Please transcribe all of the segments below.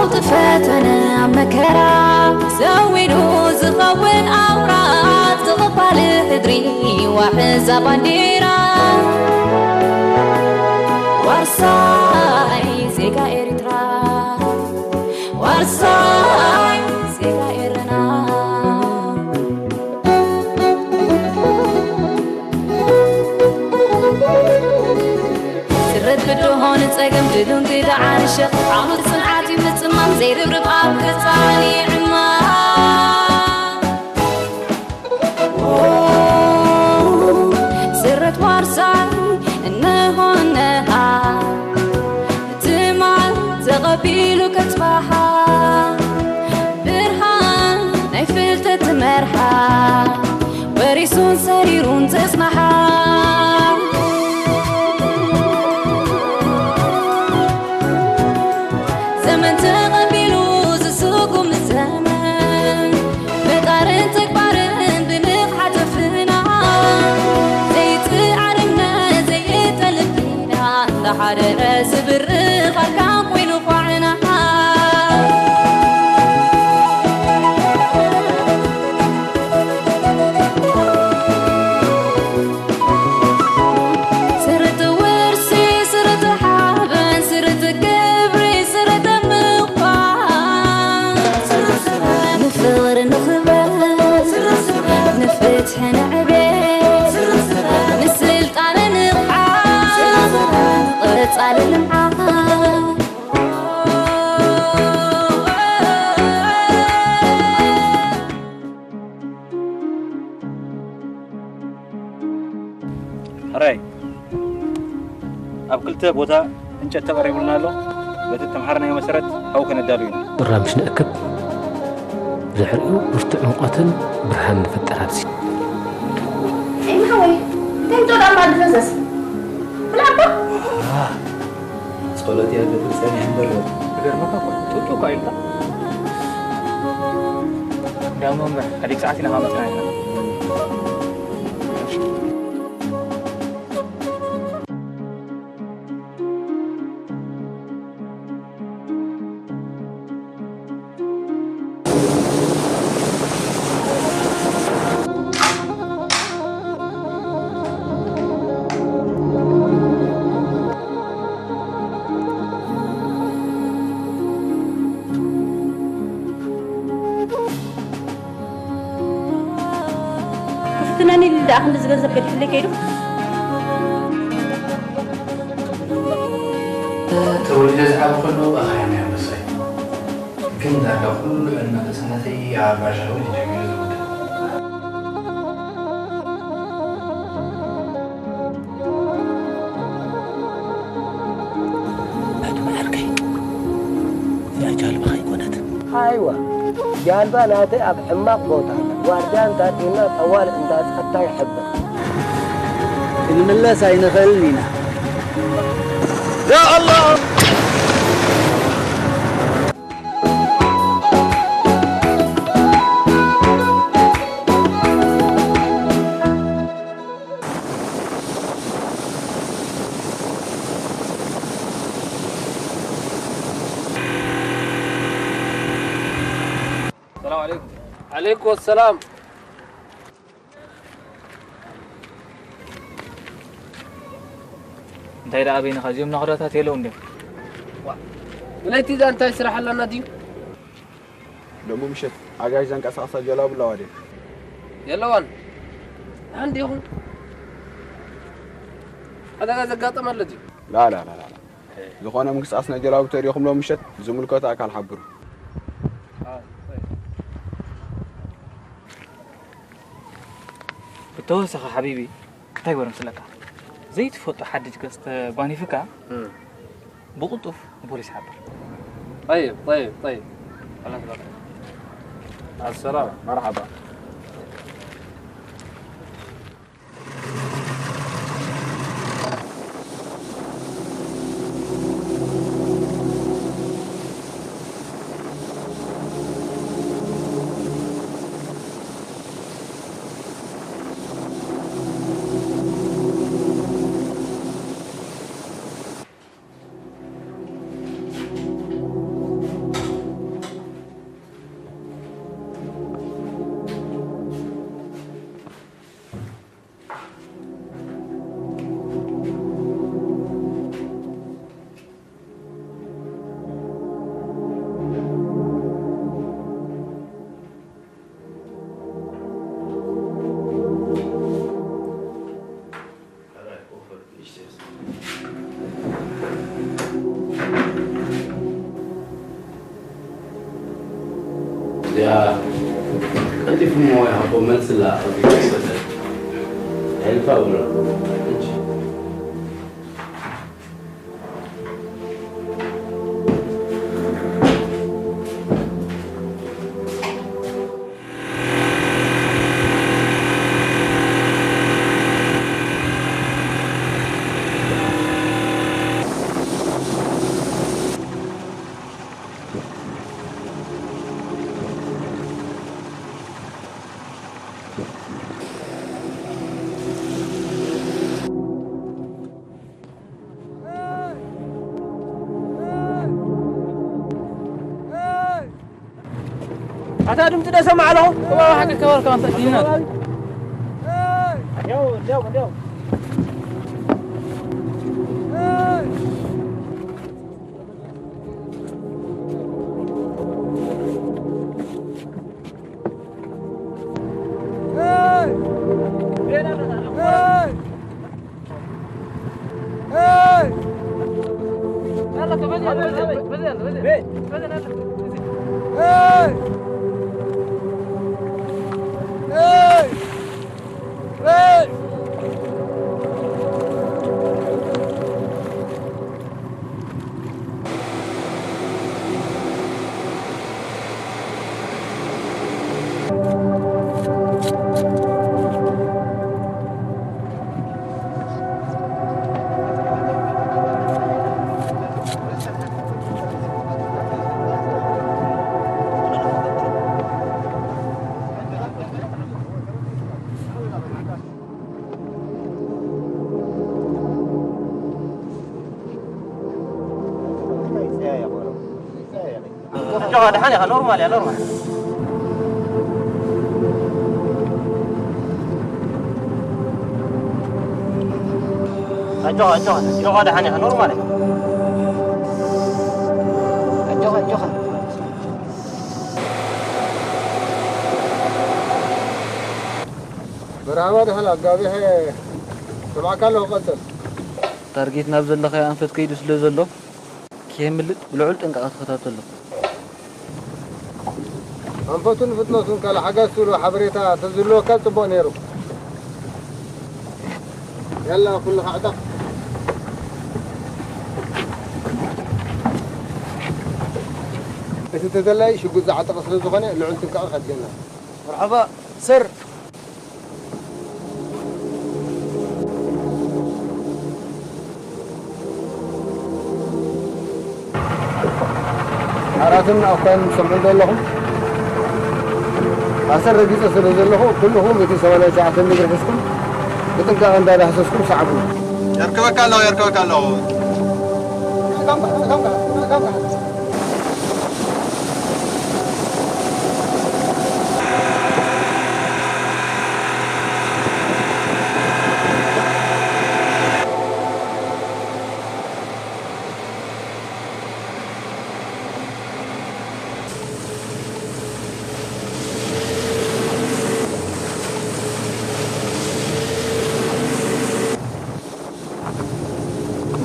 ዝፈተነ ኣብ መከራ ሰዊኑ ዝኸውን ኣውራ ተቐባሊ ሕድሪ ዋሕዛ ባንዴራ ዋርሳይ ዜጋ ኤርትራ ዋርሳይ ዜጋ ኤረና ስረት ብድሆ ንጸገም ድሉን ግዳ ዓርሸ ዓቕሉ ጽንዓት እዩ ምጽማም ዘይርብርብ ኣብ ገጻ ይዕማ ስረት ዋርሳይ እንሆነሃ ትማል ተቐቢሉ ከጽባሓ ብርሃን ናይ ፍልጠት ትመርሓ ወሪሱን ሰሪሩን ተጽናሓ ዘመን ተቐቢሉ ዝስጉም ዘመን ምጣርን ተግባርን ብንቕሓት ኣፍና ዘይትዓርነ ዘይጠልብ ኪዳን እንዳሓደረ ዝብርኽ ኣርካን ኮይኑ ኳዕና ስርት ውርሲ ስርት ሓበን ስርት ክብሪ ስርት ምዃን ንፍቕሪ ንኽበር ንፍትሒ ንዕቤት ንስልጣነ ንቕሓት ንቐጻሊ ልምዓት ሕራይ ኣብ ክልተ ቦታ እንጨት ተቐሪቡልና ኣሎ። በቲ ተምሃርናዮ መሰረት ሓው ከነዳሉ ኢና። ቁራምሽ ንእክብ፣ ድሕሪኡ ብርቱዕ ሙቐትን ብርሃን ንፍጠር ኣብዚ። ኤማ ሓወይ፣ እንታይ ምጾ ዳማ ድፈሰስ? ብላዕባ! ጸሎት እያ ገብል ጸኒሕ እምበር። ክገርመካ እኮ፣ ጡጡ እኮ ኣይልካ። ዳሞ እምበር፣ ሓዲግ ሰዓት ኢና መጽና ኢና። ክትፍትነኒ ኢሉ ደኣ ክንድዚ ገንዘብ ገዲፉለይ ከይዱ። ተወሊደ ዝዓበኹ ኣለዉ፣ ኣኽርያም ኣንበሳይ። ግን ዳርጋ ኩሉ ዕድመ ህጻናተይ ኣብ ራሻ ወይ ጀሚሩ ዝውድእ። ኣቲ ዓርከይ፣ እዚኣ ጃልባኻ ኣይኮነትን። ኣይዋ፣ ጃልባ ናተይ ኣብ ሕማቕ ቦታ ኣላ። ዋርድያ እንታጢና ጠዋል እንዳጸታ ይሕብር። ክንምለስ ኣይንኽእልን ኢና። ያ ኣላህ! ሰላም ዓለይኩም። ዓለይኩም ሰላም። እንታይ ደኣ በይንኻ፣ እዚኦም ናኹዳታት የለውን ድዮም? ዋ፣ ብለይቲ እዛ እንታይ ስራሕ ኣለና ድዩ? ሎሚ ምሸት ኣጋይሽ ዘንቀሳቕሳ ጀላቡ ኣለዋ ድየን? የለዋን። ደሓን ዲኹም? ሓደጋ ዘጋጠመ ኣሎ ድዩ? ላ፣ ላ፣ ላ፣ ላ፣ ላ። ዝኾነ ምንቅስቃስ ናይ ጀላቡ ተሪኹም ሎሚ ምሸት ዝምልከቶ ኣካል ሓብሩ። ብተወሳኺ ሓቢቢ፣ እንታይ ግበር ምስለካ? ዘይትፈልጦ ሓድሽ ገጽ ተጓኒፍካ፣ እም። ብቕልጡፍ ንፖሊስ ሓብር። ጠይብ፣ ጠይብ፣ ጠይብ። خلاص በቃ። السلام، مرحبا. ያ ቀልጢፉ እሞ ይሃቦ መልስላ። ኣቢ ይበለ። ሄልፋ ብሎ። እንጂ። ኣታ ድምፂ ዶ ሰማዕ ኣለኹ? እባ ሓቂ ከባር ከማን ተእቲና። ኣጆኻ፣ ደሓን ኢኻ፣ ኖርማል እያ፣ ኖርማል። ኣጆኻ፣ ኣጆኻ፣ ኣጆኻ፣ ደሓን ኢኻ፣ ኖርማል እያ። ኣጆኻ፣ ኣጆኻ። መርሓባ፣ ደሓን ኣጋቢሐ ሰማዕካ ኣለኹ፣ ቀጽል። ታርጌት ናብ ዘለኻዮ ኣንፈት ከይዱ ስለ ዘሎ፣ ከየምልጥ ብልዑል ጥንቃቐ ተኸታተሎ። ኣንፈቱን ፍጥነቱን ካልእ ሓጋዝ ትብሎ ሓበሬታ ተዝህልወካ ጽቡቕ ነይሩ። ያላ፣ ኩልኻ ዕጠቕ። እቲ ተደላዪ ሽጉጥ ዝዓጠቐ ስለ ዝኾነ፣ ልዑል ጥንቃቐ ከድልየና። መርሓባ፣ ሰር። ዓራትን ኣኳን ትሰምዑ ዶ ኣለኹም? ኣሰር ረጊጸ ስለ ዘለኹ፣ ኩልኹም እቲ ሰማንያ ትሽዓተ ዲግሪ ሒዝኩም ብጥንቃቐ እንዳዳህሰስኩም ሰዓቡ። የርክበካ ኣለኹ፣ የርክበካ ኣለኹ።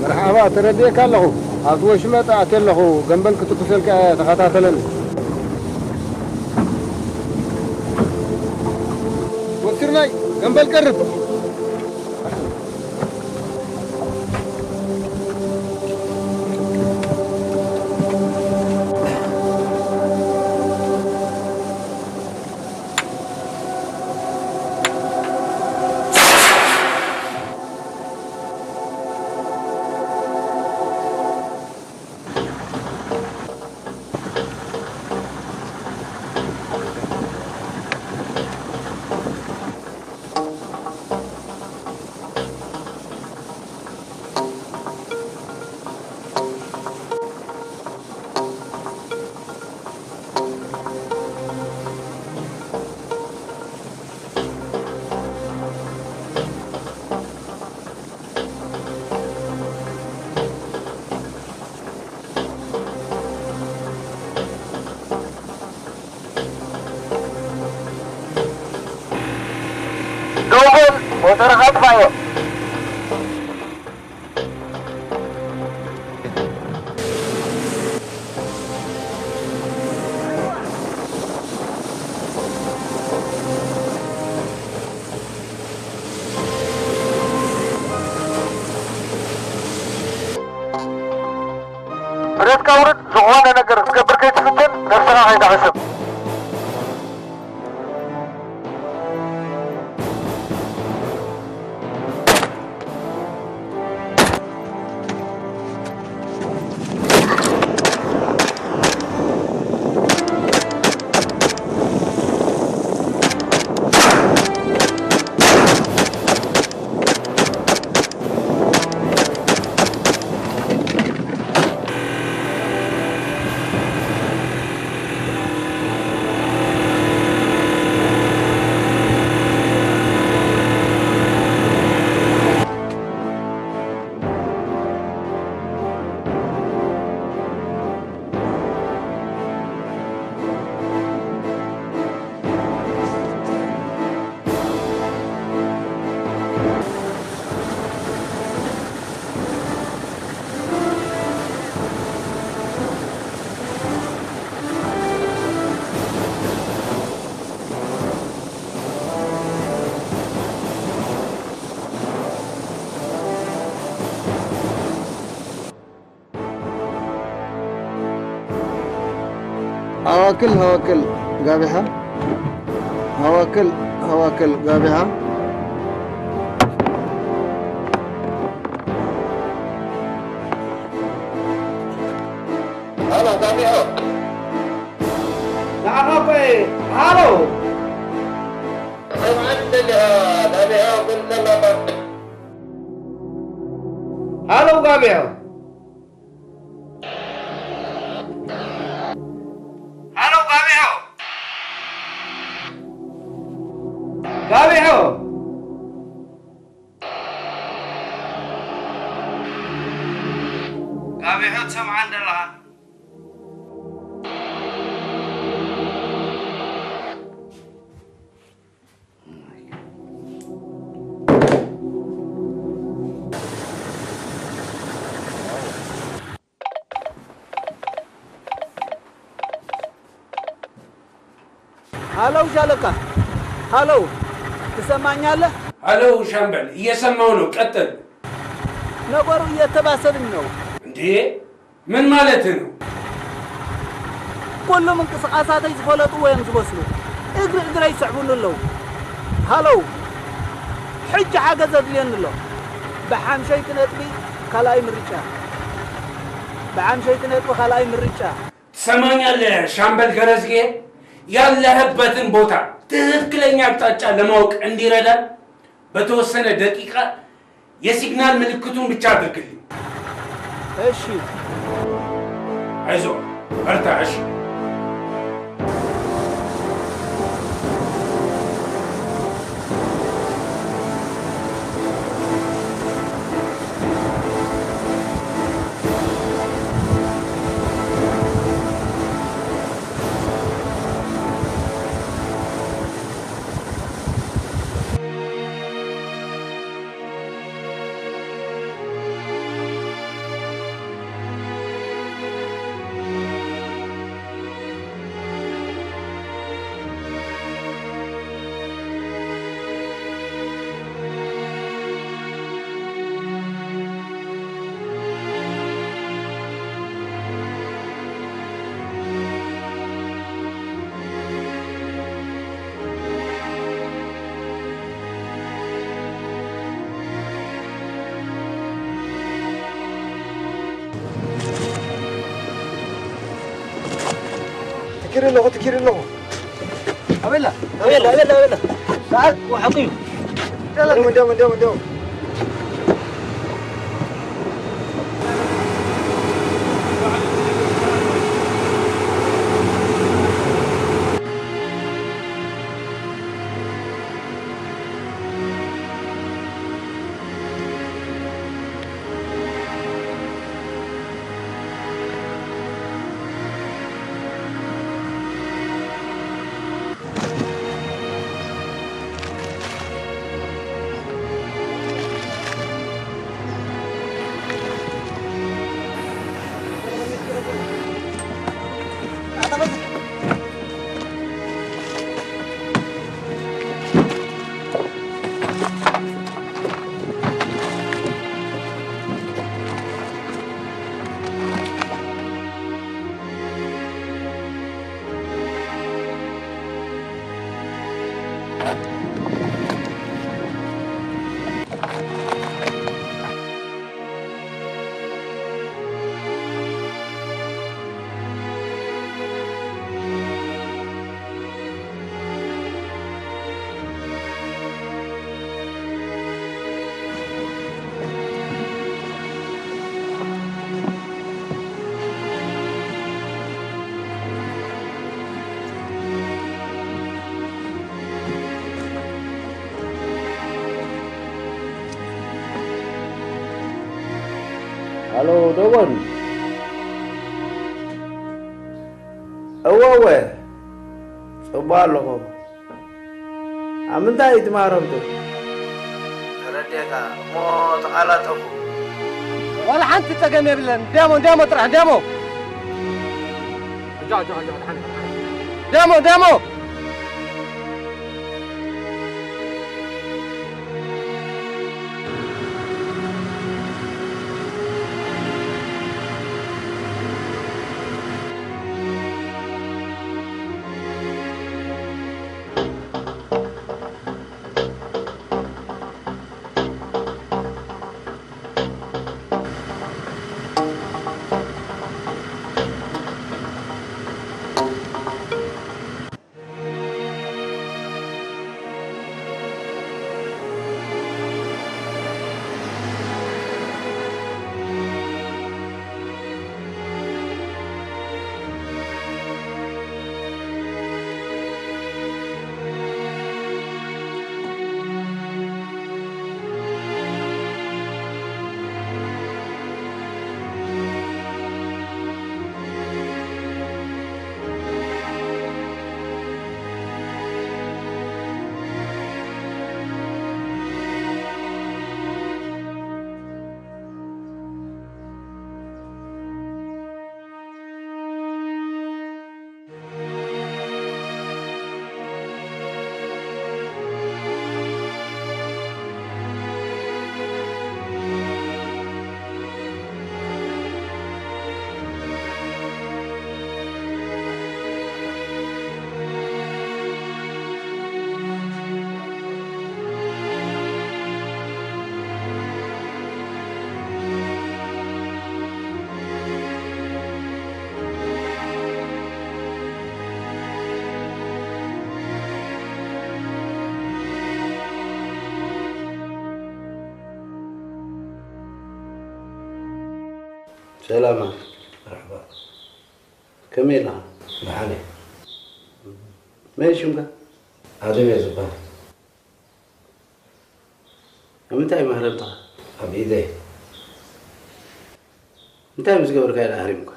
መርሓባ፣ ተረዲኤካ ኣለኹ። ኣብቲ ወሽመጥ ኣትየ ኣለኹ። ገምበል ክትኩሰልካ እየ፣ ተኸታተለኒ። ወሲርናይ፣ ገምበል ቀርብ። ብረትካ ውርድ፣ ዝኾነ ነገር ክትገብር ከይትፍትን፣ ነብስኻ ከይተሕስብ። ሀዋክል ሀዋክል ጋቢሓ ሀዋክል ሀዋክል ጋቢሓ። ሀሎ ጋቢሖ። ንዓኻ እኮ እየ። ሃሎ። ሰምዓኒ ደሊኻ ጋቢሖ፣ ግን ተላባ። ሃሎ ጋቢሖ። ሃሎ ጋቢሖ። ጋቢሖ። ጋቢሖ ትሰምዓን ዘለኻ? ሃሎ ሻለቃ፣ ሃሎ፣ ትሰማኛለህ? ሃሎ ሻምበል፣ እየሰማሁ ነው፣ ቀጥል። ነገሩ እየተባሰብኝ ነው። እንዴ? ምን ማለትህ ነው? ኩሉ ምንቅስቓሳተይ ዝፈለጥዎ እዮም ዝመስሉ። እግሪ እግረይ ይስዕቡኒ ኣለዉ። ሃሎ፣ ሕጂ ሓገዝ ኣድልየኒ ኣሎ። ብሓምሸይቲ ነጥቢ ካልኣይ ምርጫ። ብሓምሸይቲ ነጥቢ ካልኣይ ምርጫ። ትሰማኛለህ ሻምበል ገረዝጌ? ያለህበትን ቦታ ትክክለኛ አቅጣጫ ለማወቅ እንዲረዳን በተወሰነ ደቂቃ የሲግናል ምልክቱን ብቻ አድርግልኝ። እሺ። አይዞህ፣ በርታ፣ እሺ። ትኪሪ ኣለኹ፣ ትኪሪ ኣለኹ። ኣበላ፣ ኣበላ፣ ኣበላ፣ ኣበላ። ሰዓት ወሓቁ እዩ። ደለኹ፣ እንደው፣ እንደው፣ እንደው። ሃሎ ዶቦን። እወ እወ፣ ጽቡቕ ኣለኹ። ኣብ ምንታይ እዩ እቲ ማህረምቱ? ተረዲእካ እሞ ተቓላጠፉ። ዋላ ሓንቲ ጸገም የብለን። እንዲያሞ፣ እንዲያሞ ጥራሕ፣ እንዲያሞ። ኣጆ፣ ኣጆ፣ ኣጆ፣ ደሓን፣ ደሓን፣ ደሓን። እንዲያሞ፣ እንዲያሞ። ሰላማ፣ መርሓባ። ከመይ ኣለኻ? ደሓን እየ። መን እዩ ሽምካ? ኣደም እየ ዝበሃል። ኣብ ምንታይ እዩ ማህረምትኻ? ኣብ ኢደይ። እንታይ ምስ ገበርካ እዩ ኣህሪሙካ?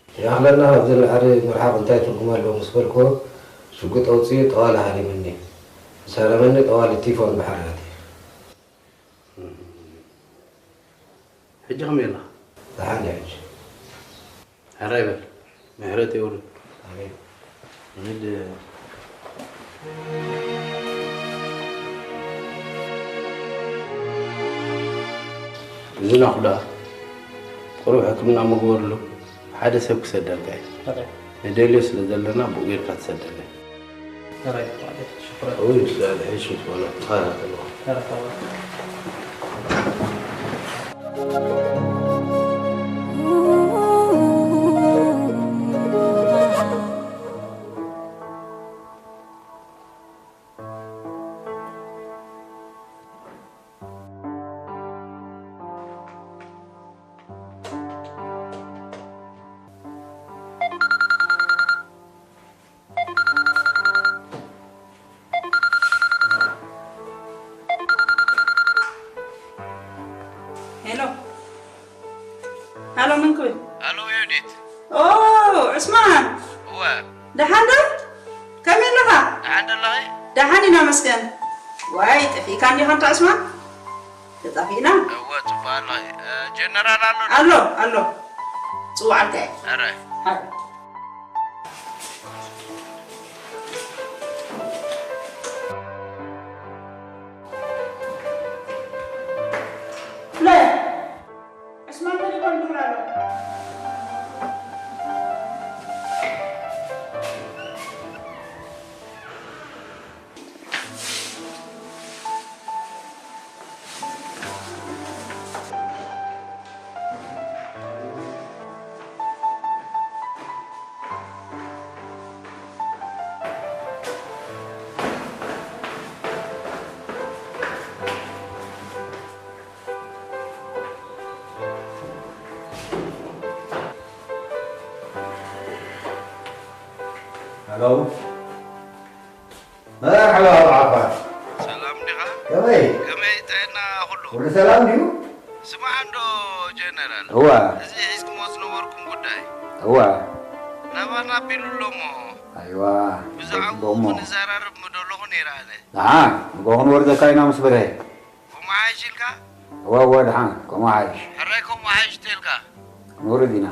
ይኣኽለና፣ ካብዚ ንላዕሊ ምርሓቕ እንታይ ትርጉም ኣለዎ ምስ በልክዎ፣ ሽጉጥ ኣውጺኡ ጠዋሊ ሃሪሙኒ። ምስ ሃረመኒ ጠዋሊ ቲፎን ባሕሪ ኣትየ። ሕጂ ከመይ ኣለኻ? ደሓን እየ ሕጂ። ሕራይ በል፣ ምሕረት የውርድ። ኣሜን። ንድ-፣ እዚ ናኹ ደኣ ቁሩብ ሕክምና ምግበርሉ፣ ሓደ ሰብ ክሰደልካ እዩ። ሕራይ። ንደልዮ ስለ ዘለና ብኡ ጌርካ ትሰደለይ። ሕራይ፣ ሕራይ፣ ሽኩራን። እው፣ ይስላል፣ ሕሽ ምስ በሎ፣ ተኸታተልዎ። ሕራይ፣ ሕራይ። ሄሎ። ሃሎ፣ መን ክብል? ሃሎ፣ ዮዲት። ኦ፣ ዑስማን። እወ። ደሓን ዶ? ከመይ ኣለኻ? ደሓን ዶ ኣለኺ? ደሓን ኢና መስገን። ዋይ፣ ጠፊእካ እንዲኻ እንታ ዑስማን? ተጣፊእና? እወ፣ ጽቡቕ ኣለኺ። እ፣ ጀነራል ኣሎ ዶ? ኣሎ፣ ኣሎ። ጽዋዓልካ እየ። ኧረ። ሃይ። ለ-፣ ዕስማን ተሌፎን ይደውል ኣሎ። ሄሎ። መርሓባ ኣባ ዓፋር። ሰላም ዲኻ? ከመይ? ከመይ ጥዕና ኩሉ? ኩሉ ሰላም ድዩ? ስማዕ እንዶ ጀነራል። እዋ። እዚ ሒዝኩሞ ዝነበርኩም ጉዳይ። እዋ። ናባና ኣቢሉ ኣሎ እሞ። ኣይዋ። ብዛዕባኡ ክንዘራረብ ምደለኹ ነይረ ኣነ። ንዓ፣ ንጎ ክንወርደካ ኢና ምስ ብርሀ። ከምኡ ሓይሽ ኢልካ? እዋ፣ እዋ፣ ደሓን፣ ከምኡ ሓይሽ። ሕራይ ከምኡ ሓይሽ ተልካ? ክንወርድ ኢና።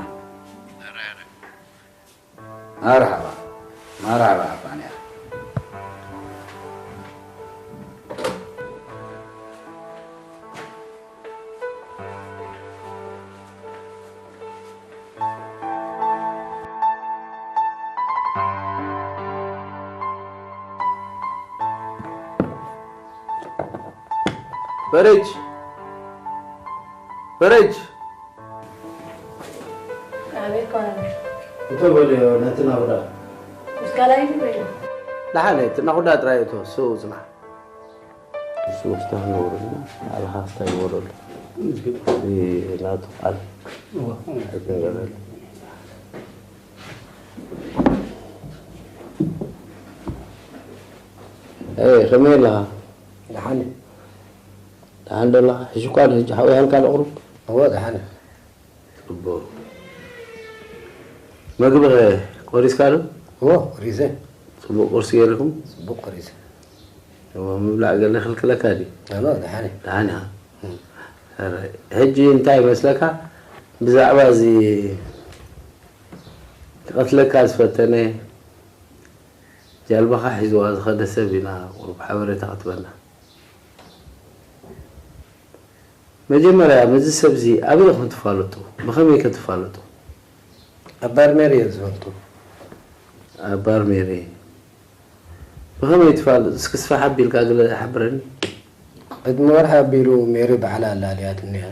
ሕራይ፣ ሕራይ። መርሓባ፣ መርሓባ ኣባንያ። ፈረጅ፣ ፈረጅ። ኣቤት ኮነ። እንተ በልዮ ነቲ ናኹዳ። ምስ ካልኣይቲ በይኑ። ደሓን እቲ ናኹዳ ጥራይ እቶ፣ ስው ጽናሕ። እሱ ውሽጣ ነውርና፣ ኣልኻ ስታይ ወረሉ። እዚ ናቱ ቃል። እዋ። ሕጂ ንገረሉ። ኤ፣ ከመይ ኣለኻ? ደሓን። ደሓን ዶ ኣለኻ? ሕጂ እኳ ሕጂ ሓውያንካ ዶ ቁሩብ? እወ፣ ደሓን። ጽቡቕ። መግቢ ኸ ቆሪስካ ዶ? እወ፣ ቆሪሰ። ጽቡቕ ቁርሲ ገይርኩም? ጽቡቕ ቆሪሰ። እወ፣ ምብላዕ ገለ ክልክለካ ድዩ? ኣነ ደሓን እየ። ደሓን ኢኻ? እም። ሕራይ። ሕጂ እንታይ ይመስለካ? ብዛዕባ እዚ ክቐትለካ ዝፈተነ ጃልባኻ ሒዝዋ ዝኸደ ሰብ ኢና ቁሩብ ሓበሬታ ክትበና። መጀመርያ፣ ምስዚ ሰብዚ ኣበይ ኢኹም ትፋለጡ? ብኸመይ ከ ትፋለጡ? ኣብ ባር ሜሪ እየ ዝፈልጦ። ኣብ ባር ሜሪ። ብኸመይ ትፋለጡ? እስኪ ስፍሕ ኣቢልካ ግለ ሓብረኒ። ቅድሚ ወርሒ ኣቢሉ ሜሪ ባዕላ ኣላልያትኒ እያ።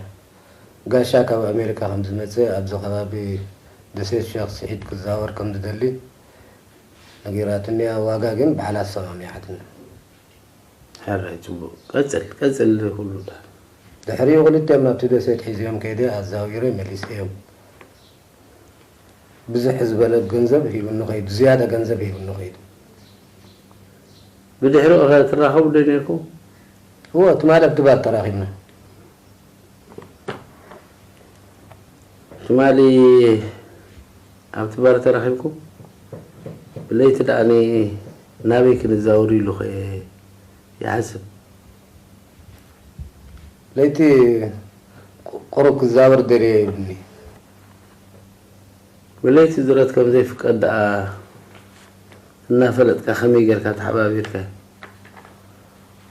ጋሻ ካብ ኣሜሪካ ከም ዝመጽእ፣ ኣብዚ ከባቢ ደሴት ሸኽ ስዒድ ክዛወር ከም ዝደሊ ነጊራትኒ እያ። ዋጋ ግን ባዕላ ኣሰማሚዓትኒ። ሕራይ፣ ጽቡቕ። ቀጽል፣ ቀጽል ኩሉ ዳ። ድሕሪኡ ክልቲኦም ናብቲ ደሴት ሒዘዮም ከይደ ኣዛዊረ መሊሰዮም። ብዝሕ ዝበለ ገንዘብ ሂቡኒ ከይዱ፣ ዝያዳ ገንዘብ ሂቡኒ ከይዱ። ብድሕሪኡ ኸ ትራኸቡ ዶ ነይርኩም? እወ፣ ትማሊ ኣብቲ ባር ተራኺብና። ትማሊ ኣብቲ ባር ተራኺብኩም? ብለይቲ ደኣ ኒ-፣ ናበይ ክንዛወር ኢሉ ኸ ይሓስብ? ለይቲ ቁ-፣ ቁሩብ ክዛወር ደልየ ኢሉኒ። ብለይቲ ዝረት ከም ዘይፍቀድ ደኣ እናፈለጥካ ከመይ ጌርካ ተሓባቢርካ?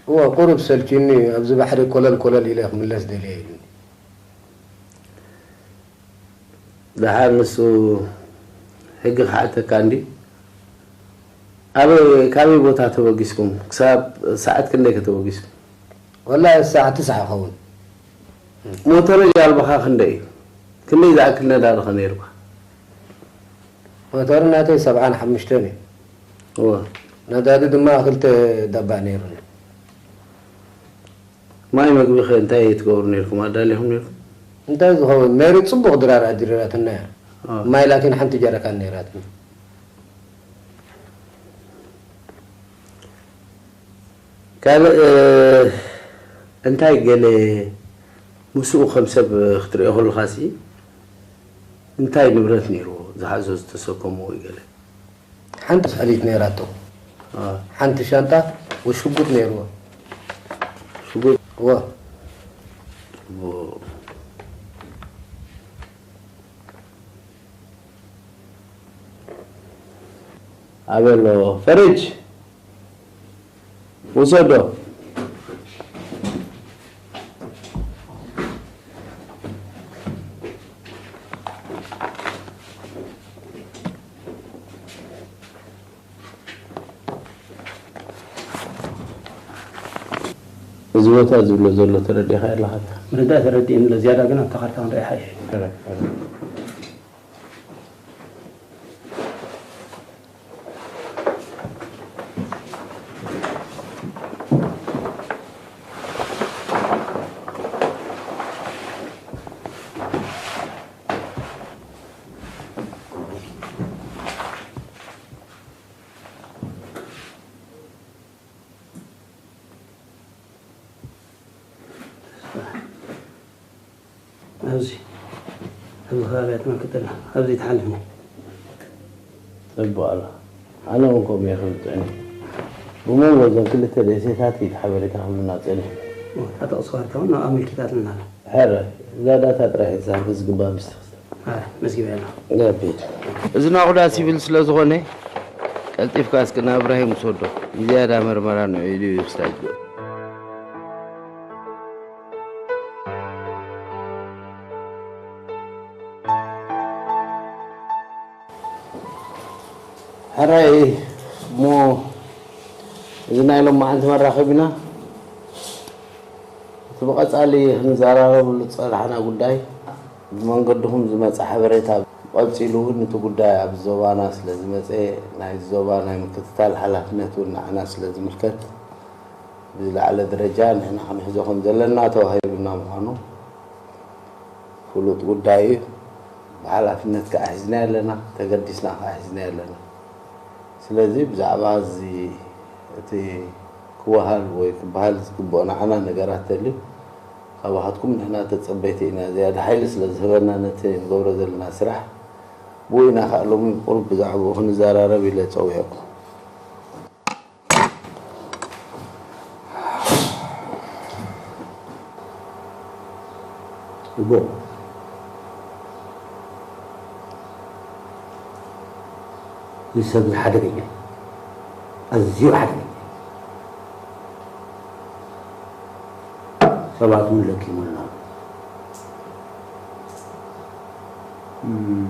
እወ፣ ቁሩብ ሰልችዩኒ፣ ኣብዚ ባሕሪ ኮለል ኮለል ኢለ ክምለስ ደልየ ኢሉኒ። ደሓር ንሱ ሕጊ ክሓተካ እንዲ። ኣበይ፣ ካበይ ቦታ ተበጊስኩም? ክሳብ ሰዓት ክንደይ ከተበጊስኩም? ወላሂ፣ ሰዓት ትስዓ ኸውን። ሞተር ጃልባኻ ክንደይ እዩ? ክንደይ ዝኣክል ነዳዲ ኸ ነይሩካ? ሞተር ናተይ ሰብዓን ሓሙሽተን እዩ። እወ። ነዳዲ ድማ ክልተ ዳባ ነይሩኒ። ማይ መግቢ ኸ እንታይ ትገብሩ ነይርኩም? ኣዳሊኹም ነይርኩም? እንታይ ዝኸውን? ሜሪ ጽቡቕ ድራር ኣድሪራትና እያ። አ። ማይ ላኪን ሓንቲ ጀረካን ነይራትና። ካልእ፣ እ፣ እንታይ ገለ ምስኡ ከም ሰብ ክትሪኦ ከለኻሲ እንታይ ንብረት ነይርዎ? ዝሓዞ ዝተሰከሞ ወይ ገለ? ሓንቲ ስሕሊት ነይራቶ። አ። ሓንቲ ሻንጣ ወሽጉጥ ነይርዎ። ሽጉጥ? እወ። ዎ። ኣበሎ ፈረጅ ውሰዶ። እዚ ቦታ ዝብሎ ዘሎ ተረዲእካ ኣለካ? ምርዳእ ተረዲእኒ ኣሎ፣ ዝያዳ ግን ኣብታ ካርታ ክንርኢ ይሓይሽ። ኣብዚ ኣብዚ ከባቢያ ተመልክተልና ኣብዚ ተሓልፍኒ። ጽቡቕ ኣሎ። ኣነ እውን ከምኡ እየ ክብል ጥዑም። ብመንጎ እዘን ክልተ ደሴታት እቲ ሓበሬታ ክህሉና ጸኒሑ። እታ ተቕስፋርታ እውን ኣመልኪታትልና ኣላ። ሕረ፣ እዛ ዳታ ጥራሕ እየ ክዛረብ ዝግባእ ምስቲ ክስተ። ኣረ፣ መዝጊበ ኣለኹ። ገቢድ። እዚ ናቑዳ ሲቪል ስለ ዝኾነ፣ ቀልጢፍካ እስኪ ናብ እብራሂም ውሰዶ። ንዝያዳ መርመራ ንዕኡ ኢሉ እዩ ክስታይ ዝብል። ሕራይ እሞ እዚ ናይ ሎማዓንቲ መራኸቢና እቲ ብቐጻሊ ክንዘራረብሉ ዝጸናሕና ጉዳይ ብመንገድኹም ዝመጸ ሓበሬታ ቀጺሉ እውን እቲ ጉዳይ ኣብ ዞባና ስለ ዝመጸ ናይ ዞባ ናይ ምክትታል ሓላፍነት እውን ንዓና ስለ ዝምልከት ብዝለዓለ ደረጃ ንሕና ክንሕዞ ከም ዘለና ተዋሂቡና ምዃኑ ፍሉጥ ጉዳይ እዩ። ብሓላፍነት ከዓ ሒዝናዮ ኣለና፣ ተገዲስና ከዓ ሒዝናዮ ኣለና። ስለዚ ብዛዕባ እዚ እቲ ክወሃል ወይ ክበሃል ዝግብኦ ንዓና ነገራት ተልዩ ካባኻትኩም ንሕና ተጸበይቲ ኢና። ዝያዳ ሓይሊ ስለ ዝህበና ነቲ ንገብሮ ዘለና ስራሕ ብኡ ኢና ከዓ ሎሚ ቁሩብ ብዛዕባኡ ክንዘራረብ ኢለ ጸዊዐኩም። እቦ፣ እዚ ሰብ እዚ ሓደገኛ፣ ኣዝዩ ሓደገኛ። ሰባት እውን ለኪሞና። እም፣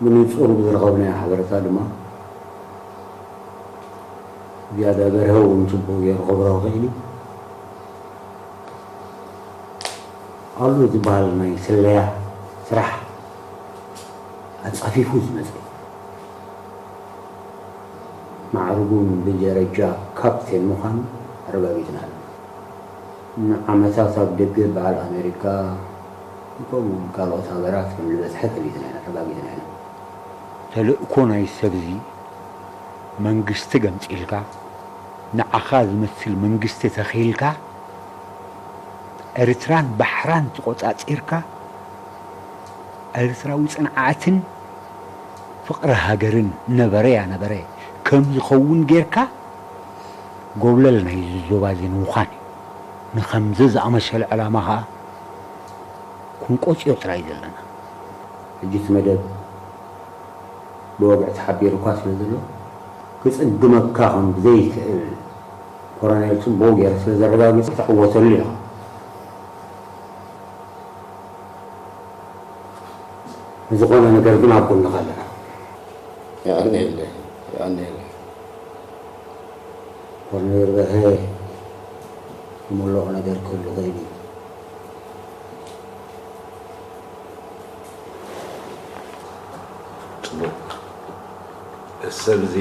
ብንጹር ብዝረኸብናዮ ሓበሬታ ድማ ዝያዳ በርሀ እውን ጽቡቕ ገይሩ ከብርሆ ክእል እዩ። ኣሎ ዝበሃል ናይ ስለያ ስራሕ ኣጻፊፉ ዝመጸ፣ ማዕርጉን ብደረጃ ካፕቴን ምዃኑ ኣረጋጊጽና ኣለና። ንዓመታት ኣብ ደገ በዓል ኣሜሪካ ከምኡውን ካልኦት ሃገራት ከም ዝበጽሐ ፈሊጥና ኢና፣ ኣረጋጊጽና ኢና። ተልእኮ ናይ ሰብዚ መንግስቲ ገምጺልካ፣ ንዓኻ ዝመስል መንግስቲ ተኺልካ፣ ኤርትራን ባሕራን ተቖጻጺርካ፣ ኤርትራዊ ጽንዓትን ፍቕሪ ሃገርን ነበረያ ነበረ ከም ዝኸውን ጌርካ፣ ጎብለል ናይዚ ዞባ እዚ ንምዃን እዩ። ንኸምዚ ዝኣመሰለ ዕላማ ኸኣ ክንቆጽዮ ጥራይ ዘለና። ሕጂ እቲ መደብ ብወግዒ ተሓቢሩ እኳ ስለ ዘሎ፣ ክጽግመካ ከም ዘይክእል ኮሮኔል ጽቡቕ ገይሩ ስለ ዘረጋግጸ፣ ትዕወተሉ ኢኻ። ንዝኾነ ነገር ግን ኣብ ጎንኻ ኣለና። የቐንየለይ፣ የቐንየለይ። ኮርኔል በርሀ ዝመለኹ ነገር ክህሉ ይኽእል እዩ። ጽቡቕ። እዚ ሰብ እዚ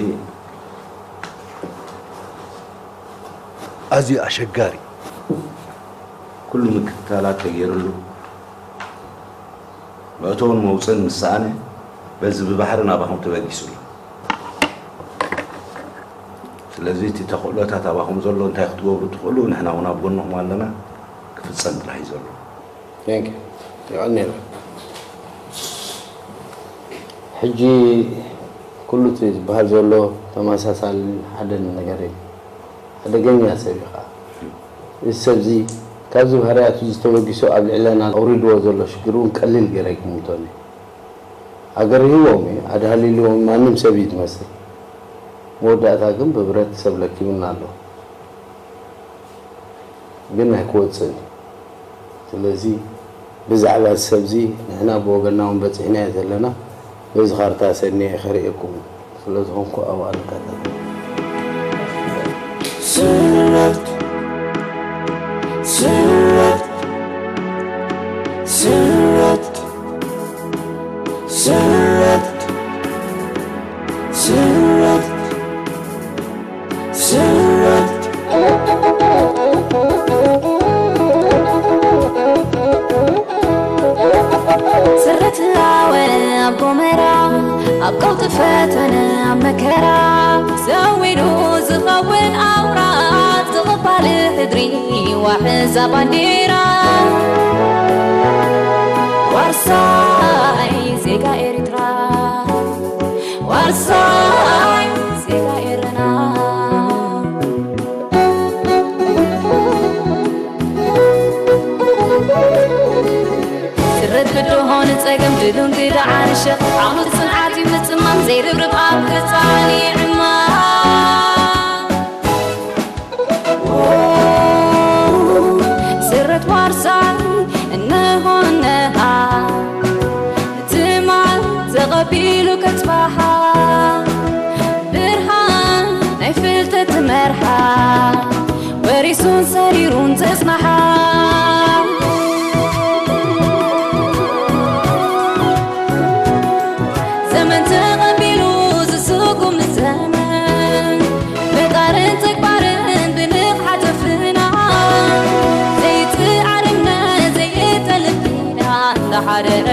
ኣዝዩ ኣሸጋሪ፣ ኩሉ ምክትታላት ተገይሩሉ፣ መእተውን መውፅእን ምስ ሰኣነ፣ በዚ ብባሕሪ ናባኹም ተበጊሱ ኣሎ። ስለዚ እቲ ተኽእሎታት ኣባኹም ዘሎ እንታይ ክትገብሩ ትኽእሉ፣ ንሕና እውን ኣብ ጎንኹም ኣለና። ክፍጸም ጥራሕ እዩ ዘሎ። Thank you። የቐንየልና። ሕጂ ኩሉ እቲ ዝበሃል ዘሎ ተመሳሳሊ ሓደ ነገር እዩ። ሓደገኛ ሰብ እዩ ኸዓ። እዚ ሰብ እዚ ካብዚ ባህርያቱ እዚ ተበጊሱ ኣብ ልዕለና ኣውሪድዎ ዘሎ ሽግር እውን ቀሊል ገይረ ኣይግምቶን እየ። ሃገር ሂቦም እዩ፣ ኣድሃሊልዎም ማንም ሰብ እዩ ዝመስል። መወዳእታ ግን ብብረት ሰብ ለኪሙና ኣሎ። ግን ኣይክወፅእን እዩ። ስለዚ ብዛዕባ እዚ ሰብ እዚ ንሕና ብወገንና እውን በፂሕናዮ ዘለና በዚ ካርታ ሰኒየ ከርእየኩም ስለ ዝኾንኩ ኣብኣ ንከታተል። ስረት፣ ስረት፣ ስረት፣ ስረት፣ ስረት፣ ስረት። ስረት ላወ ኣብ ጎመራ፣ ኣብ ቀውጢ ፈተነ፣ ኣብ መከራ፣ ዘዊሩ ዝኸውን ኣውራ፣ ዝቕባል ሕድሪ ዋሕዛ ባንዴራ። ክድሆ ንጸገም ድሉን ግዳ ዓርሸ ዓውኑ ጽንዓት እዩ ምጽማም ዘይርብርብ ኣብ ክጻን ይዕማ ስረት ዋርሳይ እነሆ እነሃ ትማል ተቐቢሉ ከጽባሓ ብርሃን ናይ ፍልጠት ትመርሓ ወሪሱን ሰሪሩን ተጽናሓ ዘመን ተቐቢሉ ዝስጉም ዘመን ብቃልን ተግባርን ብንቕሓት ኣፍና ዘይትዓርምና ዘይጠልብና እንዳሓረረ